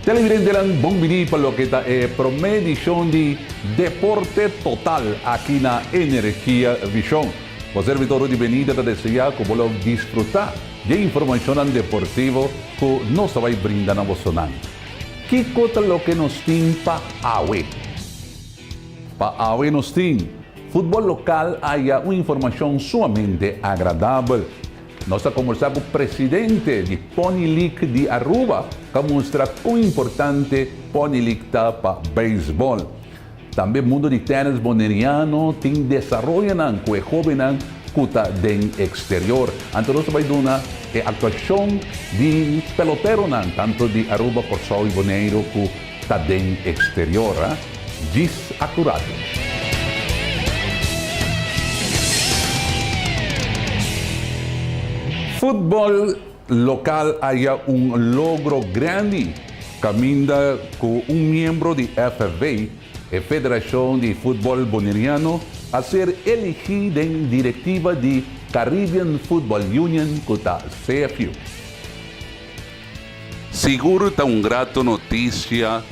Televidentenan bon bini pa loke ta e prome edicion di Deporte Total aki na Energia Vision. Bo servidor Rudy Benita ta desea cu bo lo disfruta di e informacionnan deportivo cu nos ta bay brinda na bosonan. Kico ta loke nos tin pa awe? Pa awe nos tin futbol local haya un informacion sumamente agradabel. Nos ta combersa cu presidente di Pony League di Aruba ca mustra con importante Pony League ta pa beisbol. Tambe mundo di tennis Boneriano tin desaroyonan cu e hobennan cu ta den exterior. Anto nos ta bay duna e actuacion di peloteronan tanto di Aruba, Corsou y Boneiro cu ta den exterior a djis acurado. Futbol local haya un logro grandi caminda cu un miembro di FFB, e Federacion di Futbol Boneriano, a ser eligi den directiva di Caribbean Football Union cu ta CFU. Sigur ta un grato noticia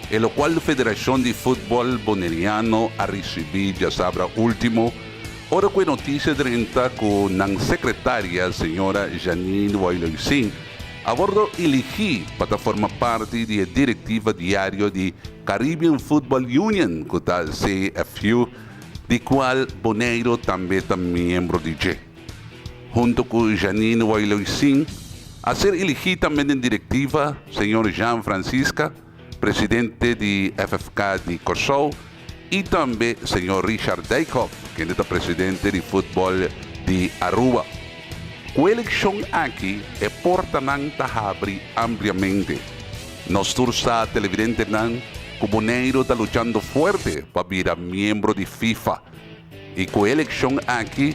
e locual Federacion di Futbol Boneriano a ricibi diasabra ultimo, ora cu e noticia drenta cu nan secretaria señora Janine Wailoisin a wordo eligi pa ta forma parti di e directiva diario di Caribbean Football Union cu ta CFU, di cual Boneiro tambe ta miembro di dje. Hunto cu Janine Wailoisin a ser eligi tambe den directiva señor Jean Francisca, presidente di FFK di Corsou y tambe señor Richard Dijkhoff, kende ta presidente di futbol di Aruba. Cu e eleccion aki e portanan ta habri ampliamente. Nos tur sa televidentenan cu Boneiro ta luchando fuerte pa bira miembro di FIFA. I ku e elekshon aki,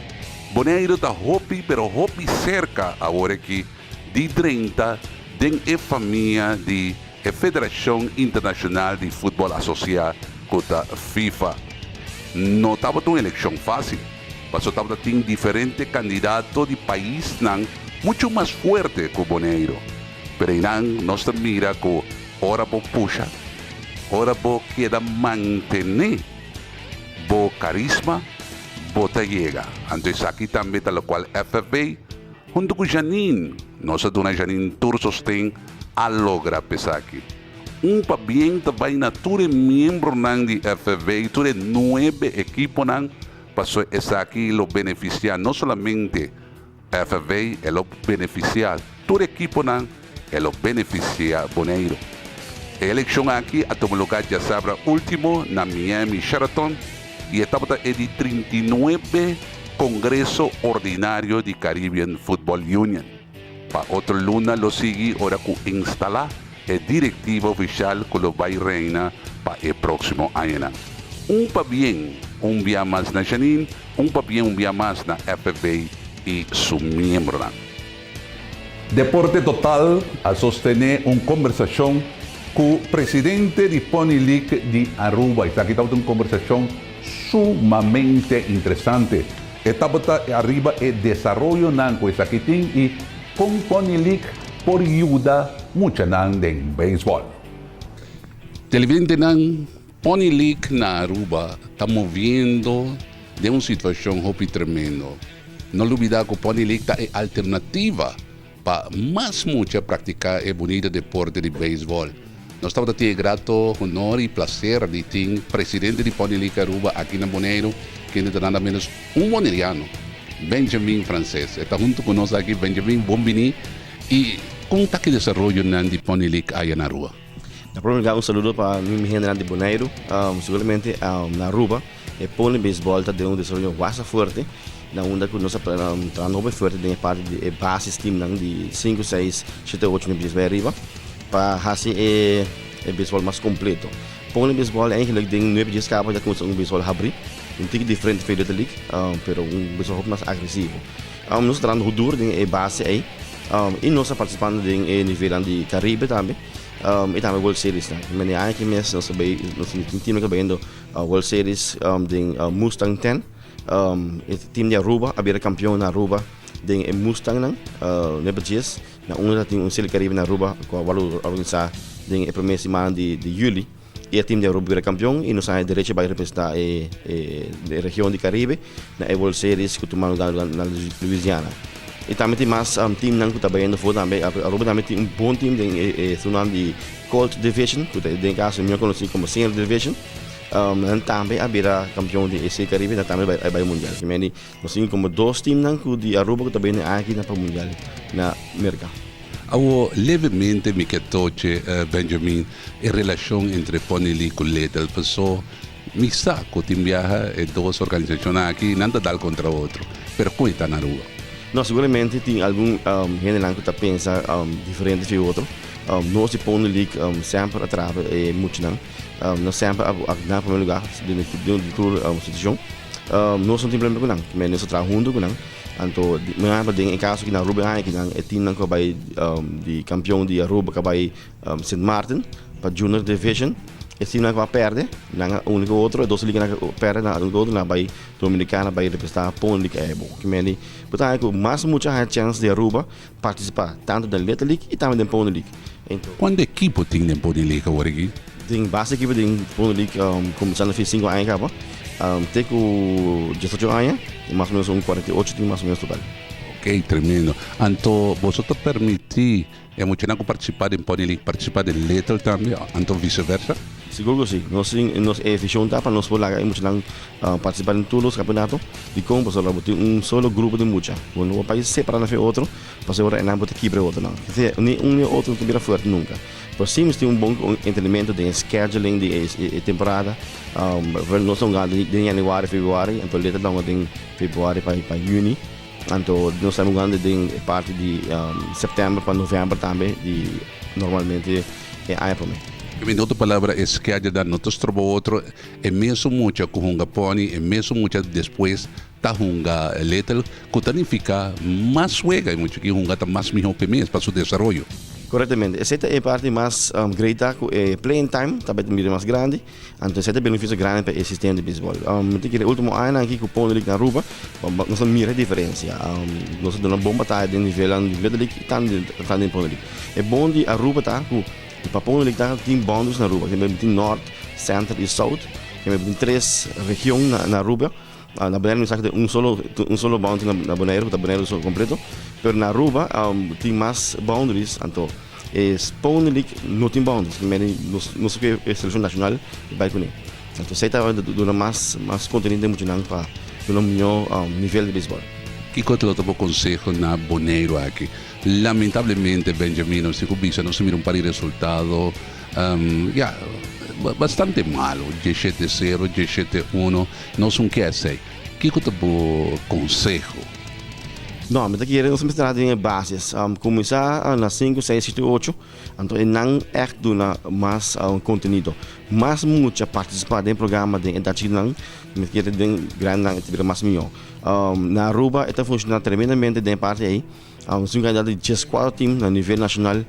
Boneiru ta hopi pero hopi serka awor aki di drenta den e famia di e Federashon Internashonal di Futbòl Asosiá ku ta FIFA. No tabata un elekshon fásil, paso tabata tin diferente kandidato di paisnan muchu mas fuerte ku Boneiru. Pero einan nos ta mira ku ora bo pusha, ora bo keda mantené, Bo karisma, bo ta yega. Anto esaki tambe ta lokual FFB, huntu ku Janine, nos a duna Janine tur sosten, a logra p'esaki. Un pabien ta bai na tur e miembronan di FFB, tur e nuebe ekiponan, pasobra esaki lo benefisiá no solamente FFB, e lo benefisiá tur ekiponan, e lo benefisiá Boneiru. E elekshon aki a tuma lugá djasabra último na Miami Sheraton i e tabata e di 39 Kongreso Ordinario di Caribbean Football Union. Pa otro luna lo sigui ora ku instalá e direktiva ofishal ku lo bai reina pa e próksimo añanan. Un pabien un bia mas na Janine, un pabien un bia mas na FFB i su miembronan. Deporte Total a sostené un kombersashon ku presidente di Pony League di Aruba. Esaki tabata un kombersashon sumamente interesante. E tabata ariba e desaroyonan ku esaki tin i kon Pony League por yuda muchanan den beisbòl. Televidentenan, Pony League na Aruba ta moviendo den un situashon hopi tremendo. No lubida ku Pony League ta e alternativa pa mas mucha praktiká e bunita deporte di beisbòl. Nos tabata tin e grato honor i plaser di tin presidente di Pony League Aruba aki na Boneiru, kende ta nada ménos un boneriano, Benjamin Frances. E ta huntu ku nos aki. Benjamin, bon bini. I kon ta ki desaroyonan di Pony League aya na Aruba? Na prome lugar un saludo pa mi hendenan di Boneiru. Seguramente na Aruba e pony baseball ta den un desaroyo basta fuerte na unda ku nos a trahando hopi fuerte den e parti di e basis teamnan di sinku, seis, shete, ocho, nuebe, dies bai ariba pa hasi e baseball mas kompleto. Pony baseball eigenlijk den nuebe dies kaba ya kuminsa un baseball habri, un tiki diferente for e Little League pero un baseball hopi mas agresivo. Nos ta trahando duro den e base ei i nos ta partisipando den e nivelnan di Caribe tambe i tambe World Series nan. Mene aña aki mes nos ta bay nos tin team ku ta bayendo World Series den Mustang Ten. E team di Aruba a bira kampion na Aruba den e Mustang nan nuebe dies. Na unda ta tin un Serie Caribe na Aruba ku a wòrdu organisá. den e prome siman di juli y e team di Aruba bira campeon y nos a haña derecho bay representa e region di Caribe na e World Series cu tuma lugar na Louisiana. Y tambe tin mas teamnan cu ta bayendo afo tambe. Aruba tambe tin un bon team den e zona di Colt Division cu ta den caso mihor conoci como Senior Division. Nan tambe a bira campeon di e Serie Caribe, nan tambe a bay mundial. Nos tin como dos teamnan cu di Aruba cu ta bini aki na pa mundial na Merca. Awo levemente mi ke toche, Benjamin, e relacion entre Pony League cu Little, paso mi sa cu tin biaha e dos organisacionnan aki nan ta dal contra otro, pero con e ta na Aruba? No, seguramente tin algun hendenan cu ta pensa diferente fi otro. Nos di Pony League semper a traha e muchanan. Nos semper a na primer lugar den tur situacion. Nos no tin problema ku nan, men nos ta traha huntu ku nan. Anto mi a den e kaso ki na Aruba e aña kinan e teamnan ku a bai di kampion di Aruba ku a bai Sint Maarten pa Junior Division, e teamnan ku a pèrdè nan a uni ku otro, e dos liganan ku a pèrdè nan a uni ku otro nan a bai Dominicana bai representá Pony League Ebo. Ki men di bo ta haña ku mas mucha haña chèns di Aruba partisipá tantu den Little League i tambe den Pony League. Kuantu ekipo tin den Pony League awor aki? Tin basta ekipo den Pony League kuminsando fi sinku aña kaba te ku diesocho aña, mas o menos un 48 tin mas o menos total. Ok, tremendo. Anto boso ta permití e muchanan ku partisipá den Pony League partisipá den Little tambe, anto viseversa? Sigur ku si. Nos tin nos e vision ta pa nos por laga e muchanan partisipá den tur los kampeonato. Dikon? Pasobra bo tin un solo grupo di mucha. Bo no por bai separá nan for e otro. Pasobra ora enan bo ta kibra e otronan. Ni un ni e otro no ta bira fuerte nunka. Pero si nos tin un bon entendimento den e scheduling di e temporada, nos ta hunga den januari, februari, anto Leta ta hunga den februari pa juni, anto nos ta hungando den e parti di september pa november tambe di normalmente e aña prome. En otro palabra e schedule no ta stroba otro, e mesun mucha ku hunga pony, e mesun mucha despues Ta hunga Little, ku ta nifiká mas wega i mucha ki hunga ta mas mihó p'e mes, pa su desaroyo. Korektamente. Esei ta e parti mas great ta ku e playing time ta bai bira mas grandi, anto esei ta benefisio grandi pa e sistema di beisbòl. Mi ta kere e ultimo añanan aki ku Pony League na Aruba, nos a mira e diferensia. Nos a duna bon bataya den nivelnan di Little League i tambe den Pony League. E bon di Aruba ta ku pa Pony League ta tin boundaries na Aruba, tin Nort, Center i South, tin tres region na Aruba. Na Boneiru mi sa ku tin un solo un solo boundary na Boneiru ku ta Boneiru so kompleto, pero na Aruba tin mas boundaries, anto e Pony League no tin boundaries, ki mende nos nos ke e selekshon nashonal bai kuné. Anto esei ta duna mas mas kontenido den muchanan pa duna un mihó nivel di beisbòl. Kiko ta lo ta bo konseho na Boneiru aki? Lamentablemente Benjamin nos tin ku bisa nos a mira un par di resultado ya bastante malo, diesshete sero, diesshete uno. Nos un ke esei. Kiko ta bo konseho? No, mi ta kere nos mester traha den e bases. Kuminsá na sinku, seis, shete, ocho, anto e nan ègt duna mas kontenido. Mas mucha partisipá den programa den edat chikitonan, mi ta kere den grandinan e ta bira mas mihó. Na Aruba e ta funshoná tremendamente den e parti ei. Nos tin un kandidat di dieskuater tim na nivel nashonal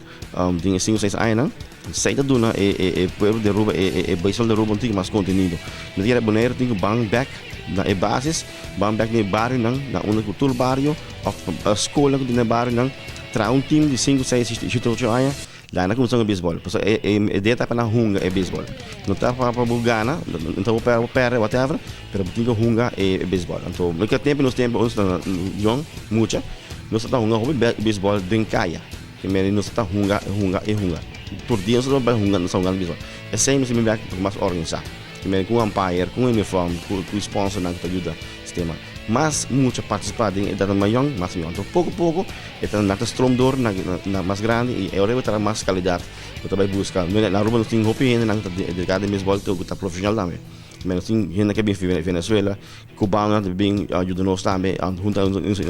den e sinku seis añanan. Esei ta duna e pueblo di Aruba, e beisbòl di Aruba un tiki mas kontenido. Mi ta kere Boneiru tin ku ban bèk na e bases, ban bèk na e barionan, na unda ku tur bario òf skolnan ku tin na e barionan, traha un tim di sinku, seis, shete, ocho aña. Gana kuminsá hunga beisbòl. Pasobra e e idea ta pa nan hunga e beisbòl. No ta pa pa bo gana, no ta bo pèrdè, bo pèrdè whatever, pero bo tin ku hunga e beisbòl. Anto mi ke tempu nos tempu nos ta yòn mucha, nos ta hunga hopi beisbòl den kaya. Ke mende nos ta hunga hunga i hunga. Tur dia nos ta bai hunga, nos ta hunga beisbòl. Esei nos tin bek mas organisá. Ke mende ku un umpire, ku un uniform, ku ku sponsornan ku ta yuda sistema. Mas mucha partisipá den e edatnan mayon, mas mihó. Anto poko poko e ta nan ta stroom door na na mas grandi i e ora ei bo ta mas kalidat bo ta bai buska. Na Aruba nos tin hopi hendenan ku ta dediká den beisbòl ku ta profeshonal tambe. Nos tin hende ku a bin di Venezuela, kubanonan ta bin yuda nos tambe hunta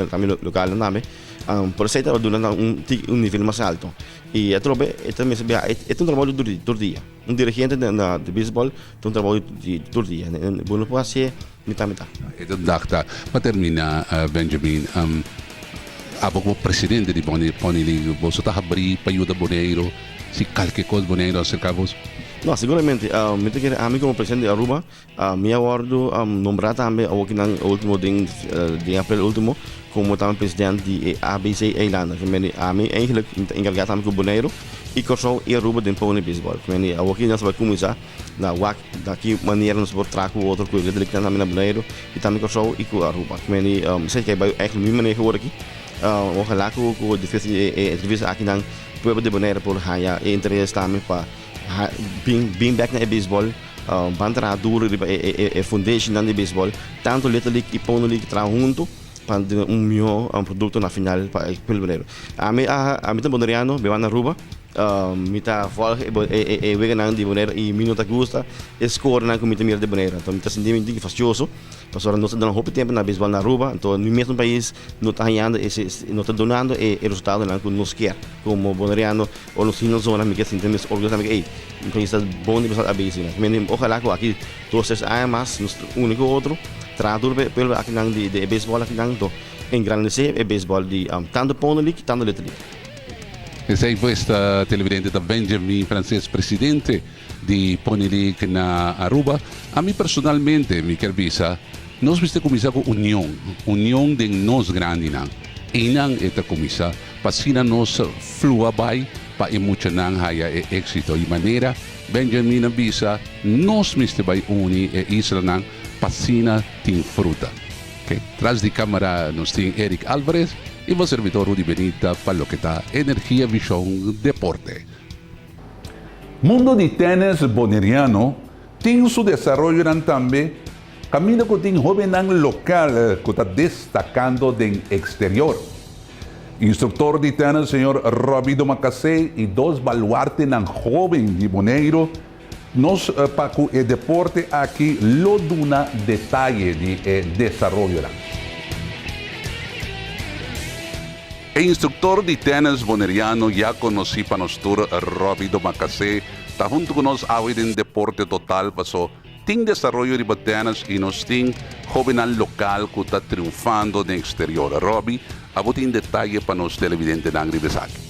tambe lokalnan tambe. Por esei ta duna nan un tiki un nivel mas alto. I atrobe e ta mester biaha e ta un trabou di tur dia. Un dirigente na di beisbòl ta un trabou di tur dia. Bo no por hasié mitá mitá. E ta dakta. Pa terminá, Benjamin, abo komo presidente di Pony League, boso ta habrí pa yuda Boneiru si kalke kos Boneiru aserká bos? No, seguramente. Mi ta kere ami komo presidente di Aruba, mi a wòrdu nombrá tambe awokinan último den den aprel último komo tambe presidente di e ABC Eilanden. Ke mende ami eigenlijk mi ta enkargá tambe ku Boneiru i Kòrsou i Aruba den Pony Baseball. Ke mende awoki nos ta bai kuminsá na wak na ki manera nos por traha ku otro ku e Little League tambe na Boneiru i tambe Kòrsou i ku Aruba. Ke mende esei ke bai eigenlijk mi maneho awor aki. Ojalá ku ku despues di e entrevista akinan pueblo di Boneiru por haña e interes tambe pa bin bin bek na e beisbòl, ban traha duro riba e e e foundationnan di beisbòl, tantu Little League i Pony League traha huntu pa duna un mihó produkto na final pa e pueblo di Boneiru. Ami a ami ta boneriano, mi banda Aruba, mi ta vòlg e e e weganan di Boneiru i mi no ta gusta e scorenan ku mi ta mira di Boneiru, anto mi ta sinti mi un tiki fastioso pasobra nos ta duna hopi tempu na beisbòl na Aruba, anto mi mes pais no ta hañando ese no ta dunando e resultadonan ku nos kier komo boneriano. Ora nos tin nos zona mi ke sinti mes orguyoso tambe ke ey mi país ta bon di pasar a besi nan. Men ojalá ku aki dos tres aña mas nos ta uni ku otro traha duro pa e pueblo akinan di e beisbòl akinan to engrandesé e beisbòl di tantu Pony League tantu Little League. Esey pues ta televidente ta Benjamin Frances presidente di Pony League na Aruba. Ami personalmente mi kier bisa nos mester cuminsa cu union, union den nos grandinan. Eynan e ta cuminsa pa asina nos flua bay pa e muchanan haya e exito. Y manera Benjamin a bisa nos mester bay uni e islanan pa asina tin fruta. Ok, tras di camara nos tin Eric Alvarez y bo servidor Rudy Benita pa loke ta Energia Vision Deporte. Mundo di tenis boneriano tin su desaroyonan tambe kaminda ku tin hóbennan lokal ku ta destakando den eksterior. Instruktor di tenis señor Robbie Domacassé i dos baluartenan hóben di Boneiru nos pa ku e deporte aki lo duna detaye di e desaroyonan. E instruktor di tènis boneriano ya konosí pa nos tur Robbie Domacassé ta huntu ku nos awe den Deporte Total paso tin desaroyo riba tènis i nos tin hóbennan lokal ku ta triunfando den eksterior. Robbie, abo tin detaye pa nos televidentenan riba esaki?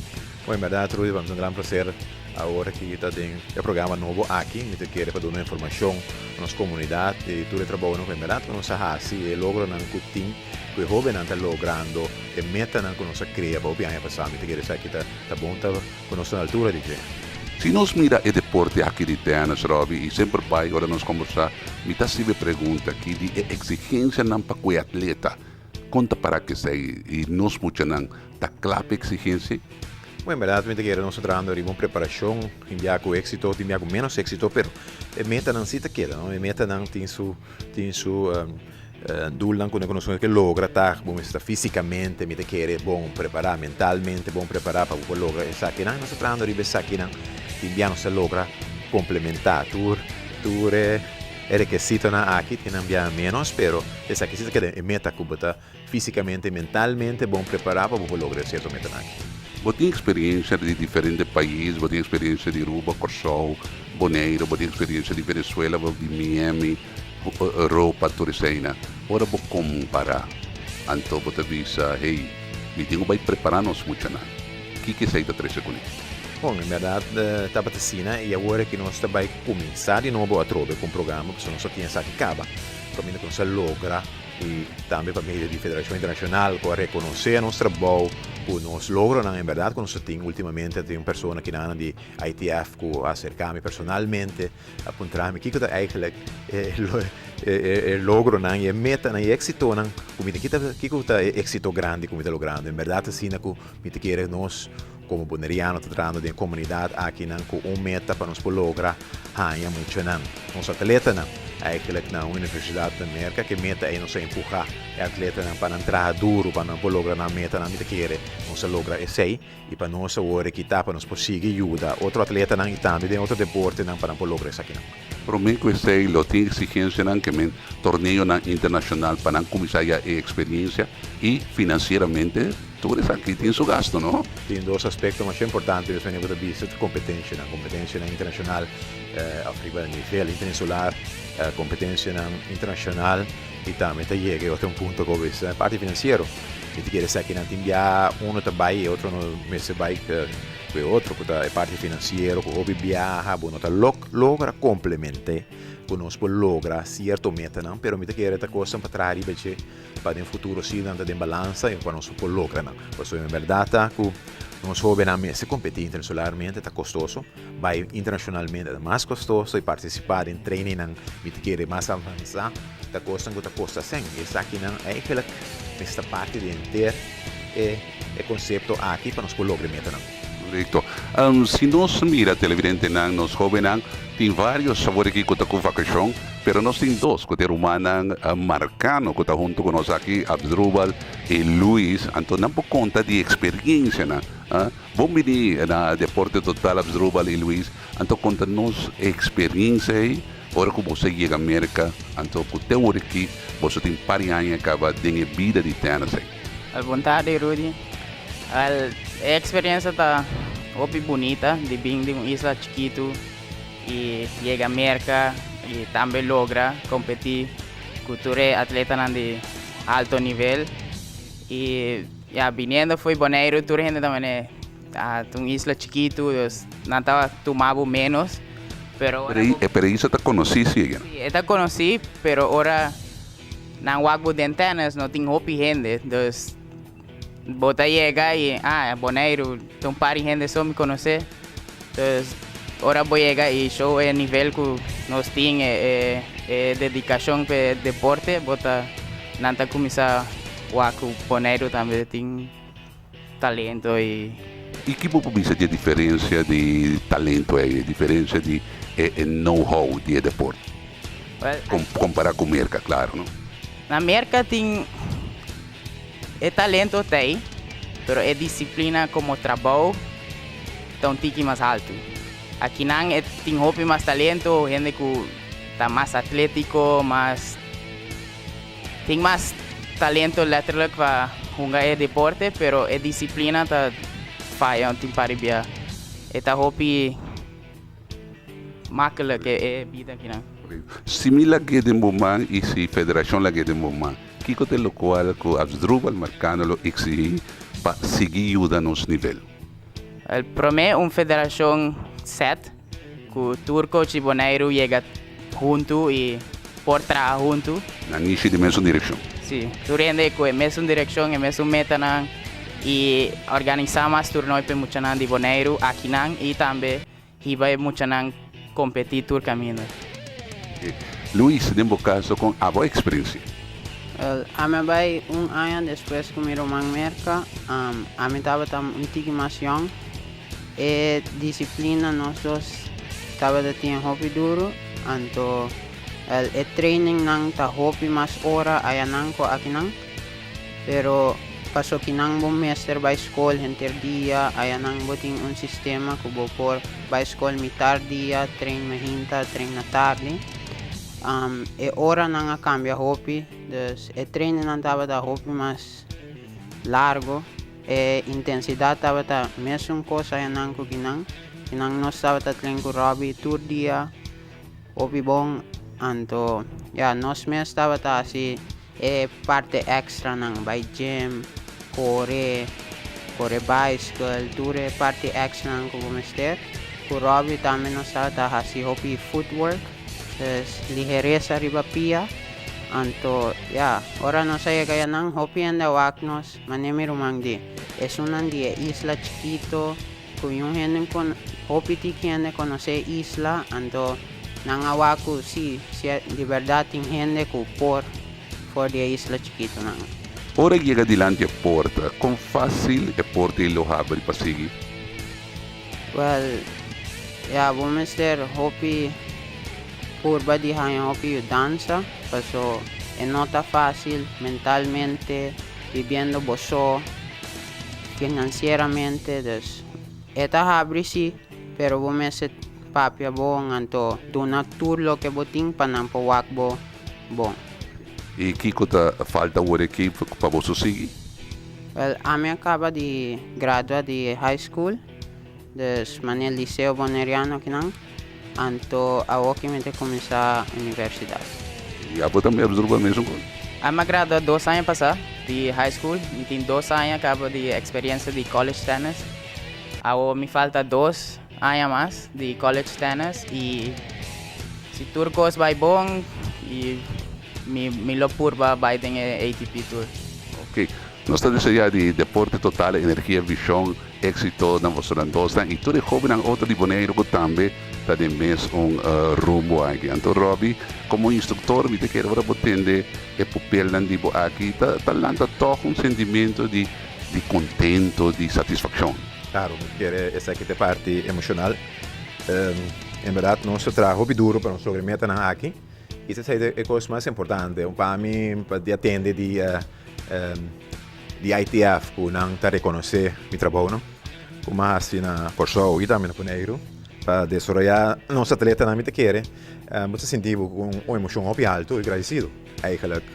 Bon, en bèrdat Rudy, pa mi ta un gran plaser awor aki ta den e programa nobo aki. Mi ta kere pa duna informashon na nos komunidat di tur e trabounan ku en bèrdat ku nos a hasi, e logronan ku tin, ku e hóbennan ta logrando, e metanan ku nos a krea pa hopi aña pasá. Mi ta kere esaki ta ta bon ta ku nos ta na altura di dje. Si nos mira e deporte aki di tènis, Robbie, i semper bai ora nos kombersá, mi ta hasiba e pregunta aki di e eksigensianan pa ku e atleta. Kon ta para ku esei i nos muchanan ta kla pa e eksigensia? Bueno, en bèrdat mi ta kere nos ta trahando riba un preparashon, tin bia ku éksito, tin bia ku ménos éksito, pero e metanan si ta keda, no? E metanan tin su tin su Doelnan ku nos ke logra ta bo mester ta físikamente mi ta kere bon prepará, mentalmente bon prepará pa bo por logra esakinan. Nos ta trahando riba esakinan tin bia nos ta logra komplementá tur tur e rekesitonan aki. Tin nan bia ménos pero esaki si ta keda e meta ku bo ta físikamente i mentalmente bon prepará pa bo por logra e sierto metanan aki. Bo tin eksperiencia di diferente pais, bo tin eksperiencia di Aruba, Kòrsou, Boneiru, bo tin eksperiencia di Venezuela, bo di Miami. Europa tur eseinan. Ora bo kompará, anto bo ta bisa, Hey, mi tin ku bai prepará nos muchanan. Kiko esei ta trese kuné? Bon, en bèrdat tabata asina i awor aki nos ta bai kuminsá di nobo atrobe ku un programa pasobra nos a tin esaki kaba kaminda ku nos a logra i tambe pa medio di Federashon Internashonal ku a rekonosé nos trabou ku nos logronan en bèrdat ku nos a tin ultimamente tin un persona kinanan di ITF ku a aserká mi personalmente A puntra mi kiko ta eigenlijk e logronan i e metanan i e éksitonan ku mi ta kita kiko ta e éksito grandi ku mi ta logrando. En bèrdat asina ku mi ta kere nos komo boneriano ta trahando den e komunidat akinan ku un meta pa nos por logra haña muchanan, nos atletanan eigenlijk na un universidat na Merka. Ku e meta ei nos a empuhá e atletanan pa nan traha duru pa nan por logra nan metanan. Mi ta kere nos a logra esei. I pa nos awor e kita pa nos por sigui yuda otro atletanan i tambe den otro deportenan pa nan por logra esakinan. Promé ku esei lo tin eksigensianan ke men torneonan internashonal pa nan kuminsá ya e eksperiencia i finansieramente tur esaki tin su gasto, no? Tin dos aspekto masha importante mes manera bo ta bisa ta kompetensianan, kompetensianan internashonal òf riba nivel interinsular, kompetensianan internashonal i tambe ta yega e otro un punto ku bo bisa e parti finansiero. Mi ta kere sa kinan tin bia uno ta bai e otro no mester bai. Ku e otro ku ta e parti finansiero ku hopi biaha bo no ta lok logra komplemente ku nos por logra sierto metanan pero mi ta kere ta kosnan pa traha riba dje pa den futuro si nan ta den balansa i pa nos por logra nan. Pasobra en bèrdat ta ku nos hóbennan mester kompetí internashonalmente ta kostoso, bai internashonalmente ta mas kostoso i partisipá den trainingnan mi ta kere mas avansá ta kosnan ku ta kosta sèn i esakinan eigelijk mester ta parti di henter e e konsepto aki pa nos por logra e metanan. Korekto. Si nos mira televidentenan, nos hóbennan tin vários sabor aki ku ta ku vakashon, pero nos tin dos ku ta e rumannan markano ku ta huntu ku nos aki, Abdrubal i Luis. Anto nan por konta di eksperiencianan. Bon bini na Deporte Total, Abdrubal i Luis. Anto konta nos e eksperiencia ei ora ku boso a yega Merka, anto ku te ora aki boso tin par di aña kaba den e bida di tènis ei. Bon tardi Rudy. Wel, e experiencia ta hopi bunita di bin di un isla chikitu y yega Merca y tambe logra competi cu tur e atletanan di alto nivel. Y ya, biniendo fo'i Boneiru tur hende ta mane ta un isla chikitu, dus nan ta tuma bo menos, pero ora bo. Pero e isla ta conoci si egen? Si, e ta conoci, pero ora nan wak bo den tennis no tin hopi hende, dus bo ta yega y ah Boneiru ta un par di hende so mi conoce, dus ora bo yega y show e nivel cu nos tin e e dedicacion pa e deporte bo ta nan ta cuminsa wak cu Boneiru tambe tin talento y. Y ki bo por bisa di e diferencia di talento ey, e diferencia di e know how di e deporte? Compara cu Merca, claro, no? Na Merca tin e talento ta ey, pero e disciplina como trabou ta un tiki mas halto. Akinan e tin hopi mas talento, hende cu ta mas atletico, mas tin mas talento letterlijk pa hunga e deporte, pero e disciplina ta faya un tin par di bia. E ta hopi Makkelijk e bida akinan. Si mi lag'é den bo man i si federashon lag'é den bo man, kiko ta e lokual ku Asdrubal Marcano lo eksigí pa sigui yuda nos nivel? El promé un federashon sèt ku tur coach di Boneiru yega huntu i por traha huntu. Nan nishi di mesun direkshon. Sí, tur hende ku e mesun direkshon, e mesun metanan i organisá mas turnoi pa e muchanan di Boneiru akinan i tambe Hiba e muchanan kompetí tur kaminda. Luis, den bo kaso kon abo a eksperensi'é? Wel, ami a bai un aña despues ku mi ruman Merka. Ami tabata un tiki mas yòn. E disiplina nos dos tabata tin hopi duru, anto el e trainingnan ta hopi mas ora ayanan ku akinan. Pero paso kinan bo mester bai skol henter dia, ayanan bo tin un sistema ku bo por bai skol mitar dia, train mahinta, train na tardi. E oranan a kambia hopi, dus e trainingnan tabata hopi mas largo, e intensidat tabata mesun kos ayanan ku kinan. Kinan nos tabata train ku Robby tur dia, hopi bon, anto ya nos mes tabata hasi E parte extranan, bai gym, kore, kore bicycle, tur e parti extranan ku bo mester. Ku Robbie tambe nos tabata hasi hopi footwork, dus liheresa riba pia. Anto ya, ora nos a yega yanan hopi hende a wak nos, mane mi ruman di, esunnan di e isla chikito ku yun hende kon, hopi tiki hende konosé e isla, anto Nan a wak ku si, si di bèrdat tin hende ku por for di e isla chikitunan. Ora yega dilanti e porta, kon fásil e porta ei lo habri pa sigui? Wèl, ya bo mester hopi purba di haña hopi yudansa, paso e no ta fásil mentalmente, bibiendo bo so, finansieramente, dus e ta habri si, pero bo mester Papia bon, anto duna tur loke bo tin pa nan por wak bo bon. I kiko ta falta awor aki pa boso sigui? Wel, ami a kaba di gradua di high school, dus manera Liceo Boneriano akinan, anto awoki mi ta kuminsá universidat. I abo tambe a absorba mesun kos? Ami a gradua dos aña pasá di high school, mi tin dos aña kaba di eksperiencia di college tennis. Awor mi falta 2 aña mas di college tennis i si tur kos bai bon i mi lo purba bai den ATP Tour. Ok. Nos ta deseá di Deporte Total, Energia, Vishon, éksito na boso dos i tur e hóbennan otro di Boneiru ku tambe ta den mesun rumbo aki. Anto Robby, komo instruktor, mi ta kere ora bo tende e pupilnan di bo aki, ta lanta toch un sentimentu di kontentu, di satisfakshon. Klaro, mi ke esaki ta e parti emoshonal. En berdat, nos a traha hopi duru pa nos logra e metanan aki. I esei ta e kos mas importante pa mi pa di atende di ITF ku nan ta rekonosé mi trabounan ku mi a hasi na Kòrsou i tambe na Boneiru pa desaroyá nos atletanan. Mi ta kere bo ta sinti bo ku un emoshon hopi altu i gradisido eigenlijk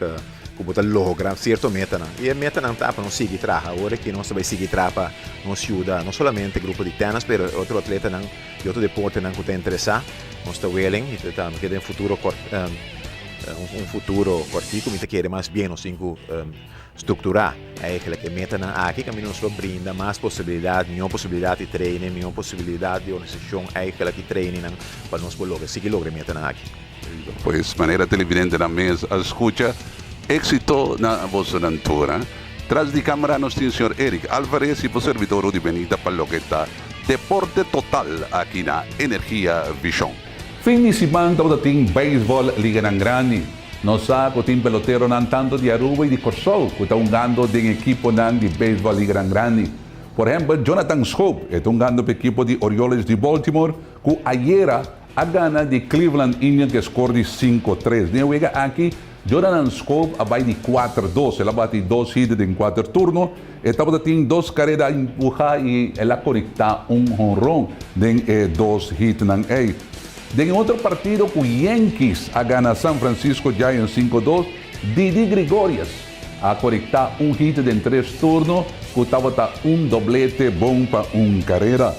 ku bo ta logra sierto metanan, i e metanan ta pa nos sigui traha. Awor aki nos ta bai sigui traha pa nos yuda no solamente grupo di tènis pero e otro atletanan di otro deportenan ku ta interesá. Nos ta willing i ta tambe den futuro un futuro kòrtiku mi ta kere mas bien nos tin ku strukturá eigenlijk e metanan aki kaminda nos lo brinda mas posibilidat, mihó posibilidat di training, mihó posibilidat di organisashon eigenlijk i trainingnan pa nos por logra sigui logra e metanan aki. Pues manera televidentenan mes a skucha, éksito na bosonan tur. Tras di kámara nos tin señor Eric Alvarez i bo servidor Rudy Benita pa loke ta Deporte Total aki na Energia Vishon. Fin di siman tabata tin beisbòl liganan grandi. Nos sa ku tin peloteronan tantu di Aruba i di Kòrsou ku ta hungando den ekiponan di beisbòl liganan grandi. Por ehèmpel Jonathan Schoop e ta hungando pa ekipo di Orioles di Baltimore ku ayera a gana di Cleveland Indians ku e skor di 5-3. Den e wega aki Jonathan Schoop a bai di 4-2. El a bati dos hit den kuater turno. E tabata tin dos kareda empuhá i el a konektá un honron den e dos hitnan ei. Den e otro partido ku Yankees a gana San Francisco Giants 5-2, Didi Gregorius a konektá un hit den tres turno ku tabata un doblete bon pa un karera.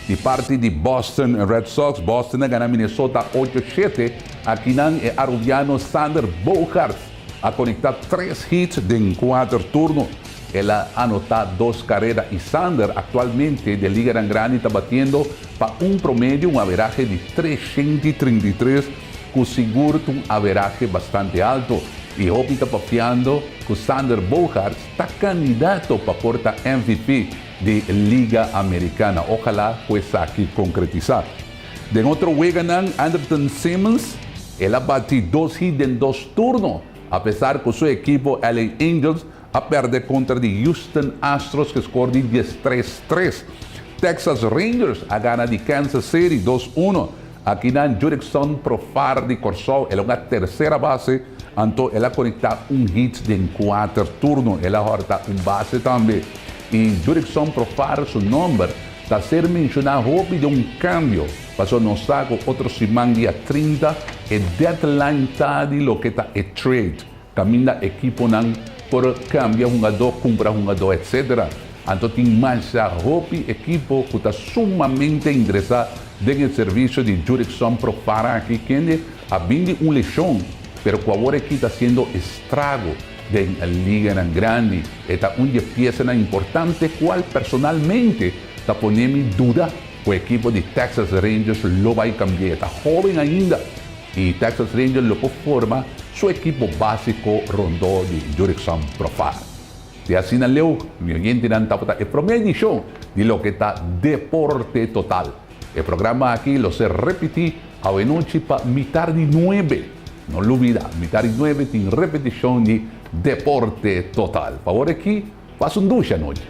Di parti di Boston Red Sox, Boston a gana Minnesota 8-7. Akinan e arubiano Xander Bogaerts a konektá tres hits den kuater turno. El a anotá dos karera i Xander aktualmente den Liganan Grandi ta batiendo pa un promedio, un averahe di 333, ku sigur ta un averahe bastante alto. I hopi ta papiando ku Xander Bogaerts ta kandidato pa por ta MVP di Liga Americana. Ojalá ku esaki konkretisá. Den otro weganan, Andrelton Simmons, el a bati dos hit den dos turno, apesar ku su ekipo LA Angels a pèrdè kontra di Houston Astros ku skor di 13-3. Texas Rangers a gana di Kansas City 2-1. Akinan Jurickson Profar di Kòrsou, el a hunga tersera base, anto el a konektá un hit den kuater turno. El a hòrta un base tambe. I Jurickson Profar su nòmber ta ser menshoná hopi den un kambio, pasobra nos sa ku otro siman dia 30 e deadline ta di loke ta e trade, kaminda ekiponan por kambia hungadó, kumpra hungadó, etcetera. Anto tin masha hopi ekipo ku ta sumamente interesá den e servisio di Jurickson Profar aki, kende a bin di un leshon, pero ku awor aki ta hasiendo estrago den liganan grandi. E ta un di e piesanan importante kual personalmente ta pone mi duda ku e ekipo di Texas Rangers lo bai kambi'é. E ta hóben ainda i Texas Rangers lo por forma su ekipo básiko rondó di Jurickson Profar. Di asina leu, mi oyentenan, tabata e promé edishon di loke ta Deporte Total. E programa aki lo ser repití awenochi pa mitar di nuebe. No lubida, mitar di nuebe tin repetishon di Deporte Total. Pa ora aki, pasa un dushi anochi.